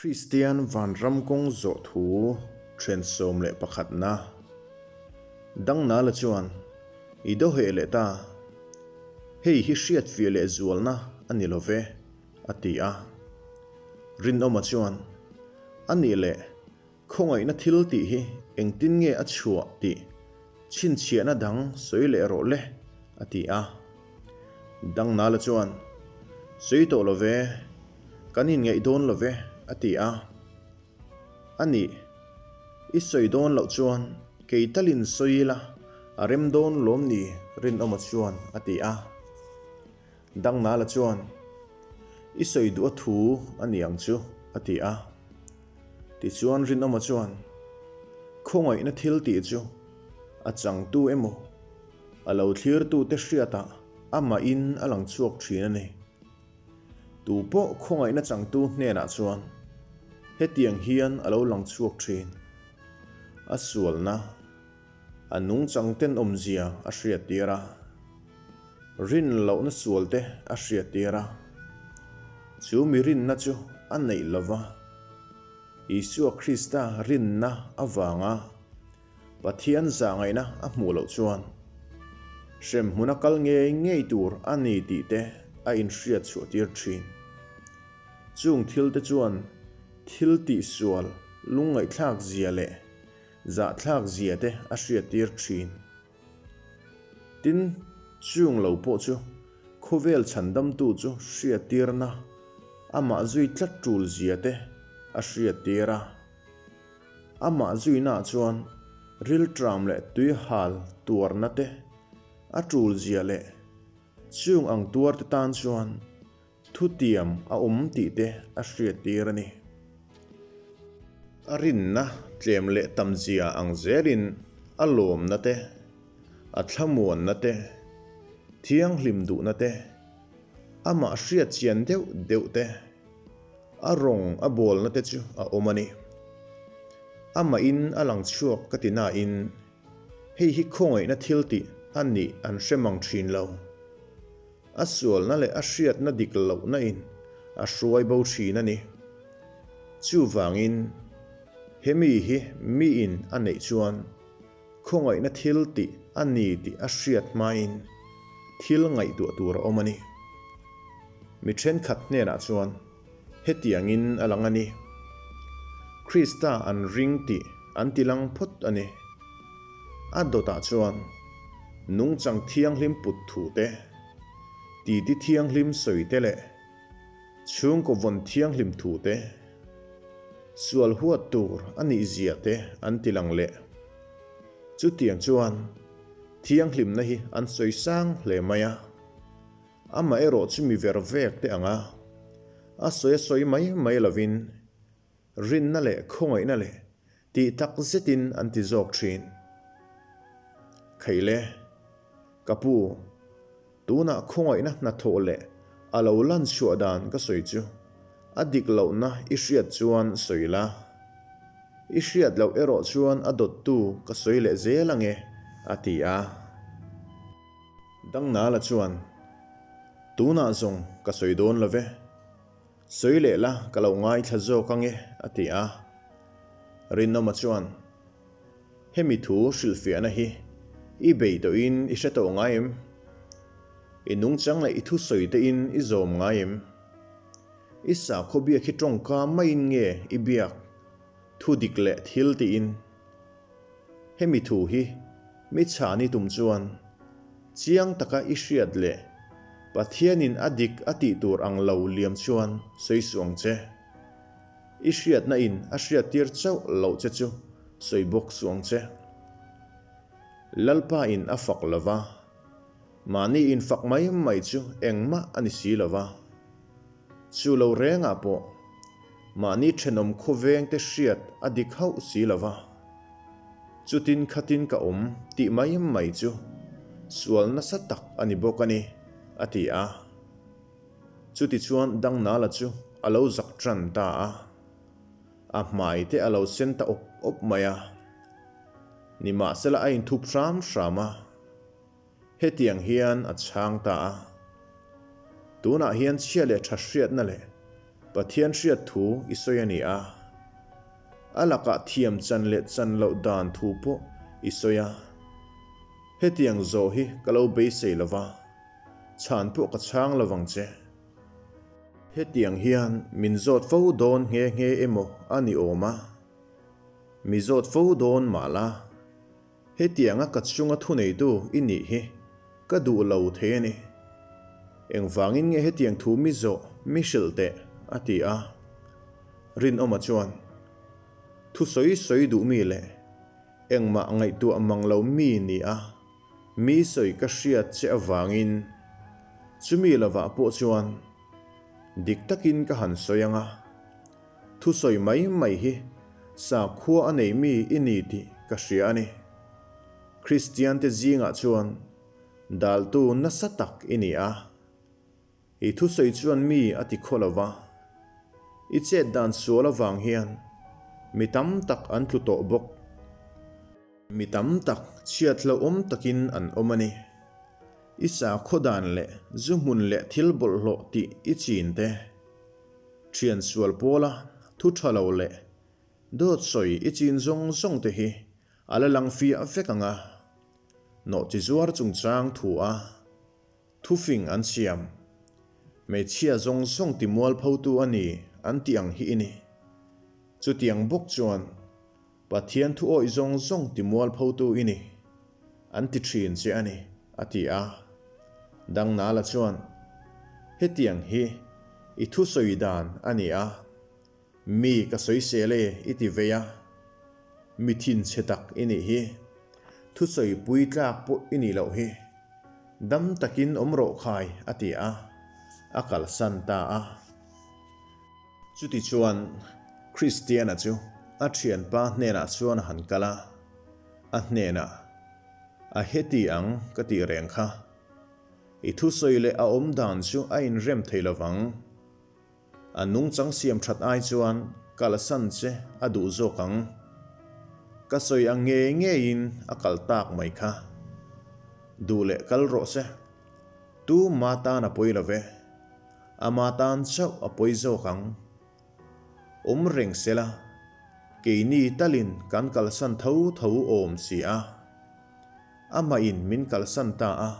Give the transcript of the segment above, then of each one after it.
Kristian vanram kawng zawh thu then 11 na Dangnala chuan i do heh leh ta. Hei hi hriatfiah leh zualna a ni lo ve, a ti a. Rinawma chuan, A nih leh, khawngaihna thil tih hi engtin nge a chhuah tih chhinchhiahna dang sawi leh rawh le, a ti a. Dangnala chuan, Sawi tawh lo ve, kan inngaih dawn lo ve, a ti a. A nih, i sawi dawn loh chuan kei talin sawi ila a rem dawn lawm ni Rinawma chuan a ti a. Dangnala chuan, I sawi duh a thu a ni ang chu, a ti a. Tichuan Rinawma chuan, Khawngaihna thil tih chu a changtu emaw, a lo thlirtute hriatah amahin a lang chhuak thin a ni. Tu pawh khawngaihna changtu hnenah chuan hetiang hian a lo lang chhuak thin. A sualna, a nungchang tenawmzia a hriattir a, rin lohna sualte a hriattir a. Chu mi rinna chu a neih lova, Isua Krista rinna avanga Pathian zahngaihna a hmuh loh chuan hremhmun a kal ngei ngei tur a ni tih te a inhriat chhuah tir thin. Chung thil te chuan thil tihsual lungngaihthlak zia leh zahthlak zia te a hriat tir thin. Tin, chung lo pawh chu khawvel chhandamtu chu hriat tirna amah zui tlat tul zia te a hriat tir a. Amah zuinaah chuan rilṭam leh tuihal tuarna te, a ṭulzia leh chung ang tuarte tan chuan thutiam a awm tih te a hriattir a ni. A rinna tlem leh tamzia ang zelin a lawmna te, a thlamuanna te, thianghlim duhna te, amah hriatchian deuh deuh te, A rawng a bawlna te chu a awm a ni. Amahin a lang chhuak ka ti nain hei hi khawngaihna thil tih a nih an hre mang thin lo. A sualna leh a hriatna dik lohna in a hruai bo thin a ni. Chuvangin hemi hi miin a neih chuan khawngaihna thil tih a ni tih a hriat hmain thil ngaihtuah tur a awm a ni. Mi thenkhat hnenah chuan hetiangin a lang a ni, Krista an ring tih an ti lang phawt a ni. A dawtah chuan nungchang thianghlim put thu te, titi thianghlim sawi te leh chhungkaw vawn thianghlim thu te, Sual huat tur a nih zia te an ti lang leh. Chutiang chuan thianghlimna hi an sawi sang hle mai a, amaherawh chu mi ver vek te ang a, a sawi a sawi mai mai lovin rinna leh khawngaihna leh tih tak zetin an ti zawk thin. Kheile, ka pu, Tunah khawngaihna hnathawh leh a lo lan chhuah dan ka sawi chu a dik lohna i hriat chuan sawi la. I hriat loh erawh chuan a dawttu ka sawi leh zel ange, a ti a. Dangnala chuan, Tunah zawng ka sawi dawn lo ve. Sawi leh la ka lo ngaithla zawk ange, a ti a. Rinawma chuan, Hemi thu hrilhfiahna hi i bei tawhin i hre tawh ngai em? I nungchang leh i thusawi tein i zawm ngai em? I sakhaw biak hi tawngka maiin nge i biak thu dik leh thil tiin? Hemi thu hi mi chhan i tum chuan chiang taka i hriat leh Pathianin a dik a tih tur ang lo liam chuan sawi suh ang che. I hriatna in a hriattir chauh loh che chu sawi bawk suh ang che. Lalpa in a fak lo va, mahni in fak mai mai chu engmah a ni si lo va. Chu lo rengah pawh mahni thenawm khawveng te hriat a dik hauh si lo va. Chutin khatin ka awm tih mai mai chu sual nasa tak a ni bawk a ni, a ti a. Chutichuan Dangnala chu a lo zak tan ta a, a hmai te a lo sen ta awp awp mai a. Nimahsela a inthup hram hram a, hetiang hian a chhang ta a, Tunah hian chhia leh tha hriatna leh. Pathian hriat thu i sawi a ni a. A lakah thiam chan leh chan loh dan thu pawh i sawi a. Hetiang zawh hi ka lo beisei lo va, chhan pawh ka chhang lo vang che. Hetiang hian min zawt fo dawn nghe nghe emaw a ni awm a, mi zawt fo dawn mah la, hetianga ka chunga thuneitu i nih hi ka duh lo thei a ni. Engvangin nge hetiang thu mi zawh mi hrilh teh? a ti a. Rinawma chuan, Thu sawi sawi duh mi leh Engmah ngaihtuah mang lo mi ni a, mi sawi ka hriat che avangin chumi lovah pawh chuan dik takin ka han sawi ang a, thusawi mai mai hi sakhua a nei mi i ni tih ka hria a ni. Kristiante zingah chuan daltu nasa tak i ni a. I thusawi chuan mi a ti khaw lo va, i chet dan sual avang hian mi tam tak an tlu tawh bawk. Mi tam tak chhiat hlauhawm takin an awm a ni. I sakhaw dan leh zu hmun leh thil bawlhhlawh tih i chin te, thian sual pawla thu tha lo leh dawt sawi i chin zawng zawng te hi a la lang fiah vek ang a, nawhchi zuar chungchang thu a. Thufing an siam. Hmeichhia zawng zawng ti mualphotu a ni an tih ang hi i ni. Chutiang bawk chuan Pathian thu awih zawng zawng ti mualphotu i ni an ti thin che a ni, a ti a. Dangnala chuan, Hetiang hi i thusawi dan a ni a. Mi ka sawisel e i ti vei a, mi thinchhe tak i nih hi. Thusawi pui tlak pawh i nih loh hi. Dam takin awm rawh khai a ti a, a kalsan ta a. Chutichuan Kristiana chu a thianpa hnenah chuan a han kal a, a hnenah, A heti ang ka tih reng kha. I thusawi leh a awm dan chu a inrem thei lovang. A nungchang siam that ai chuan kalsan che a duh zawk ang. Ka sawi ang ngei ngeiin a kal tak mai kha. Duh leh kal rawh se. Tu ma tan a pawi lo ve. Ama tan chauh a pawi zawk ang. Awm reng se la, keini talin kan kalsan tho tho awm si a. Amahin min kalsan ta a.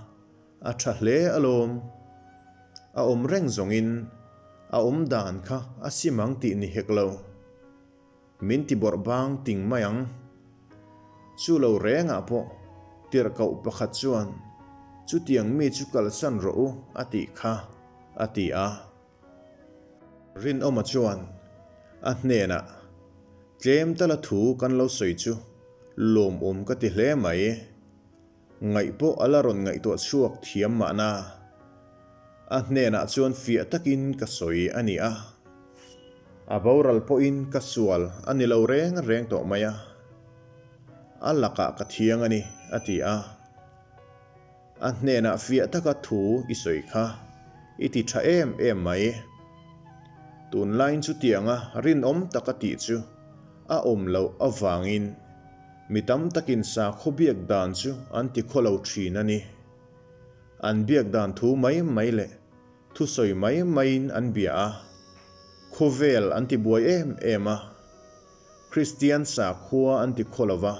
A tha hle alawm. A awm reng zawngin a awm dan kha a sim ang tih ni hek lo. Min ti bawrh bang ting mai ang. Chu lo rengah pawh tirhkoh pakhat chuan chutiang mi chu kalsan rawh u a tih kha a ti a. Rinawma chuan a hnenah, Tlem tala thu kan lo sawi chu lawmawm ka ti hle mai. Ngaih pawh a la rawn ngaihtuah chhuak thiam mahna. A hnenah chuan fiah takin ka sawi a ni a. A boral pawhin ka sual a ni lo reng reng tawh mai a. A lakah ka thiang a ni, a ti a. A hnenah fiah taka thu i sawi kha i ti tha em em mai. Tunlaiin chutianga rinawm taka tih chu a awm loh avangin Mi tam takin sakhaw biak dan chu an ti khaw lo thin a ni. An biak dan thu mai mai leh thusawi mai maiin an bia a, khawvel an ti buai em em a, Kristian sakhua an ti khaw lo va,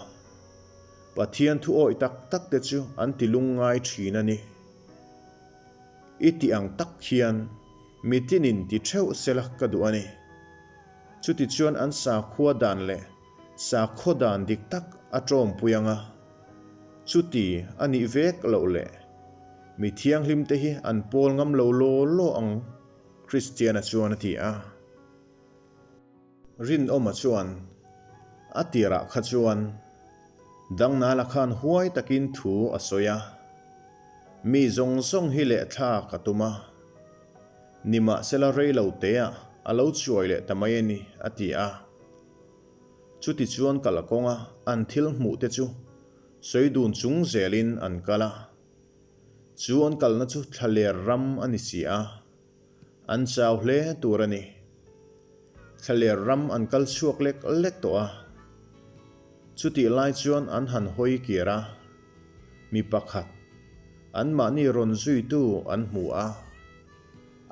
Pathian thu awih tak tak te chu an ti lungngai thin a ni. I tih ang tak hian mi tinin ti theuh sela ka duh a ni. Chutichuan an sakhua dan leh Sakhaw dan dik tak a tawmpui ang a, chuti a nih vek loh leh mi thianghlim te hi an pawl ngam lo law law ang, Kristiana chuan a ti a. Rinawma chuan a tirah kha chuan Dangnala khan huai takin thu a sawi a, Mi zawng zawng hi lehthlak a tum a, nimahsela rei lo teah a lo chuai leh ta mai a ni, a ti a. Chutichuan kal kawnga an thil hmuh te chu sawi dun chung zelin an kal a. Chu an kalna chu thlaler ram a ni si a, an chau hle tur a ni. Thlaler ram an kal chhuak lek lek tawh a. Chutih lai chuan an han hawi kir a, mi pakhat anmahni rawn zuitu an hmu a,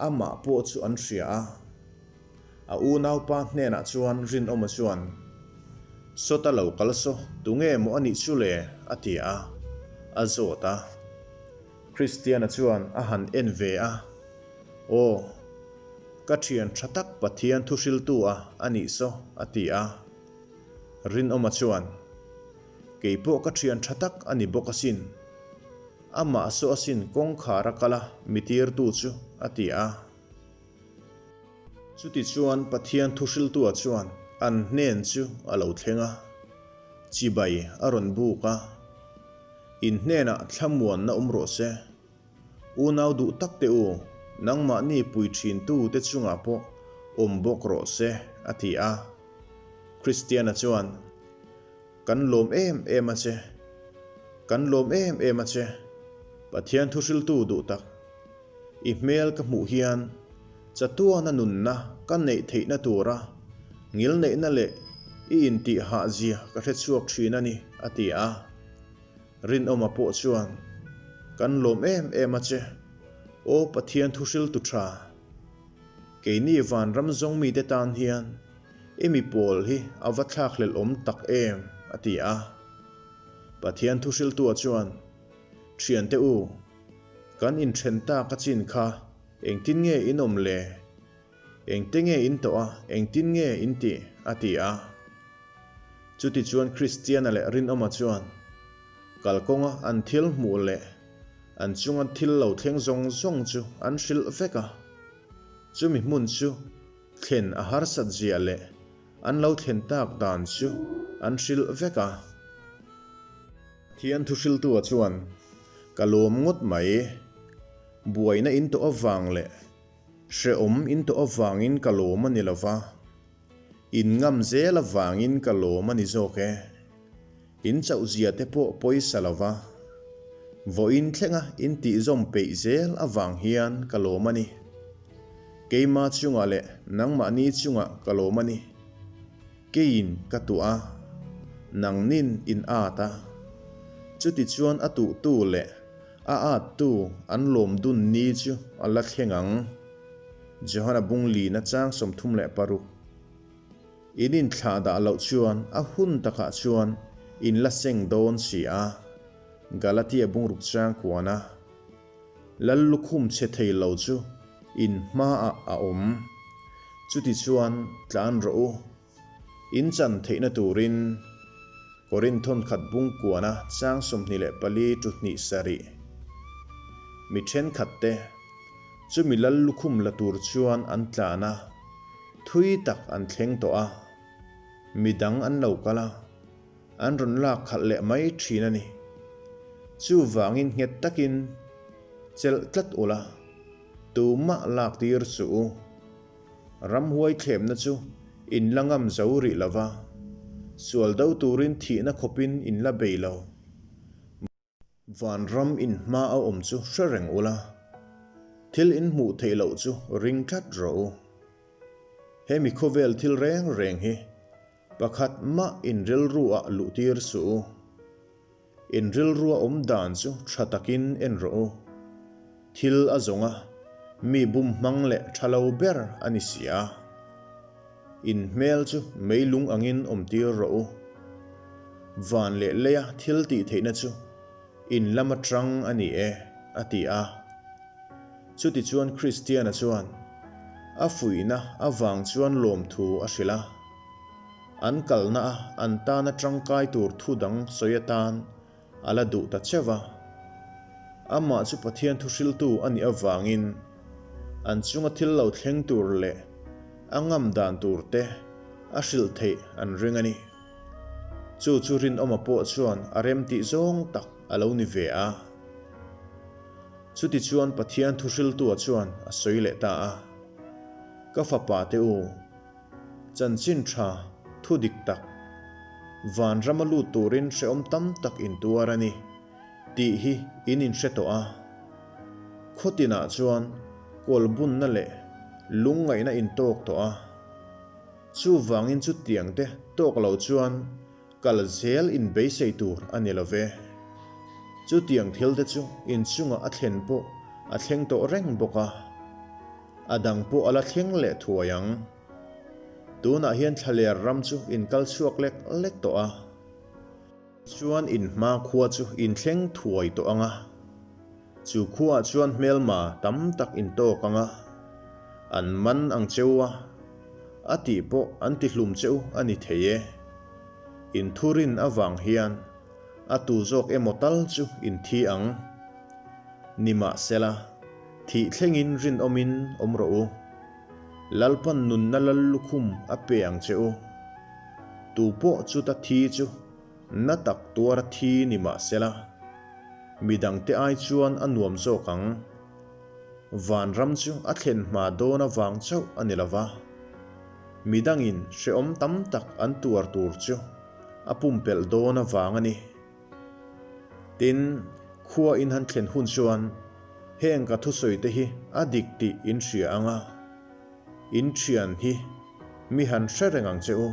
amah pawh chu an hria a. A unaupa hnenah chuan Rinawma chuan, Sawta lo kal saw, tunge maw a nih chu le? a ti a, a zawt a. Kristiana chuan a han en ve a, Aw, ka thian tha tak Pathian thuhriltu a a nih saw, a ti a. Rinawma chuan, Kei pawh ka thian tha tak a ni bawk asin. Amah saw asin kawngkhar a kal a, mi tirtu chu, a ti a. Chutichuan Pathian thuhriltua chuan an hnen chu a lo thleng a, chibai a rawn buk a, In hnenah thlamuanna awm rawh se. Unau duh tak te u, nangmahni pui thintu te chungah pawh awm bawk rawh se, a ti a. Kristiana chuan, Kan lawm em em a che. Kan lawm em em a che, Pathian thuhriltu duh tak. I hmel ka hmuh hian chatuana nunna ka neih theihna tura ngilneihna leh i intih hahzia ka hre chhuak thin a ni, a ti a. Rinawma pawh chuan, Kan lawm em em a che, aw Pathian thuhriltu tha. Keini vanram zawng mite tan hian i mi pawl hi a va thlakhlelh awm tak em, a ti a. Pathian thuhriltua chuan, Thiante u, Kan inthen tak a chin kha engtin nge in awm le? Engte nge in tawh a, engtin nge in tih? a ti a. Chutichuan Kristiana leh Rinawma chuan kalkawnga an thil hmuh leh an chunga thil lo thleng zawng zawng chu an hrilh vek a. Chumi hmun chu thlen a harsat zia leh an lo thlen tak dan chu an hrilh vek a. Thian thuhriltua chuan, Ka lawm ngawt mai. Buaina in tawh avang leh hrehawm in tawh avangin ka lawm a ni lo va, in ngam zel avangin ka lawm a ni zawk e. In chauhzia te pawh pawisa lo va, vawiin thlenga in tihzawm peih zel avang hian ka lawm a ni. Keima chungah leh nangmahni chungah ka lawm a ni. Keiin ka tuah a, nangnin in at a. Chutichuan a tuhtu leh a attu an lawm dun ni chu a la thleng ang. Johana bung lina chang 36. In inthlah dah loh chuan a hun takah chuan in la seng dawn si a. Galatia bungruk chang kuana. Lal lukhum chhe thei lo chu in hmaah a awm. Chutichuan tlan rawh u. In chan theihna turin Korinth thawnkhat bung kuana chang 24 tu hnih sarih. Mi thenkhat te chumi lal lukhum la tur chuan an tlan a, thui tak an thleng tawh a, midang an lo kal a. An rawn lak khalh leh mai thin a ni. Chuvangin nghet takin chelh tlat ula, tumah lak tir suh u. Ramhuai thlemna chu in la ngam zo rih lo va, sual do turin thihna khawpin in la bei lo. Vanram in hma a awm chu hre reng ula, thil in hmuh theih loh chu ring tlat rawh u. He mi khawvel thil reng reng hi pakhat mah in rilru ah luh tir suh u. In rilru a awm dan chu tha takin en rawh u. Thil a zawng a, mi bum hmang leh tha lo ber a ni si a. In hmel chu meilung angin awm tir rawh u. Van leh leia thil tih theihna chu in lam atang a ni e, a ti a. Chutichuan Kristiana chuan a fuihna avang chuan lawmthu a hrilh a. An kalna a an tana tangkai tur thu dang sawi atan A la duh ta cheuh va. Amah chu Pathian thuhriltu a nih avangin an chunga thil lo thleng tur leh a ngam dan tur te a hrilh theih an ring a ni. Chu chu Rinawma pawh chuan a remtih zawng tak a lo ni ve a. Chutichuan Pathian thuhriltua chuan a sawi leh ta a, Ka fapa te u, Chanchin tha, thu dik tak, vanrama lut turin hrehawm tam tak in tuar a ni, tih hi in inhre tawh a. Khaw tinah chuan kawl bunna leh lungngaihna in tawk tawh a. Chuvangin chutiang te tawk lo chuan kal zel in beisei tur a ni lo ve. Chutiang thil te chu inchungah a thlen pawh a thleng tawh reng bawk a. A dang pawh a la thleng leh thuai ang. Tunah hian thlaler ram chu in kal chhuak lek lek tawh a. Chuan in hma khua chu in thleng thuai tawh ang a. Chu khuaah chuan hmelma tam tak in tawk ang a. An man ang cheu a, a tih pawh an ti hlum cheu a ni thei e. In thurin avang hian a tu zawk emaw tal chu in thi ang. Nimahsela, thih thlengin rinawmin awm rawh u. Lalpan nunna lal lukhum a pe ang che u. Tu pawh chuta thi chu na tak tuara thi ni mahsela, midangte ai chuan a nuam zawk ang. Vanram chu a thlen hma dawn avang chauh a ni lova, midangin hrehawm tam tak an tuar tur chu a pumpelh dawn avang a ni. Tin, khua in han thlen hun chuan heng ka thusawi te hi a dik tih in hria ang a, in thian hi mi han hre reng ang che u.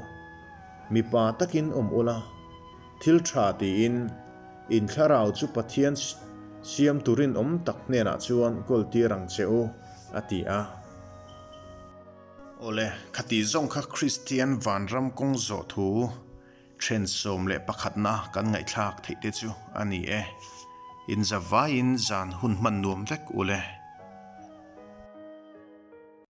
Mipa takin awm ula, thil tha tiin in thlarau chu Pathian siam turin awm tak hnenah chuan kawl tir ang che u, a ti a. Awle, khati zawng kha Kristian vanram kawng zawh thu Then 11 na kan ngaihthlak theih te chu a ni e. Inzavaiin zan hun hman nuam vek ule.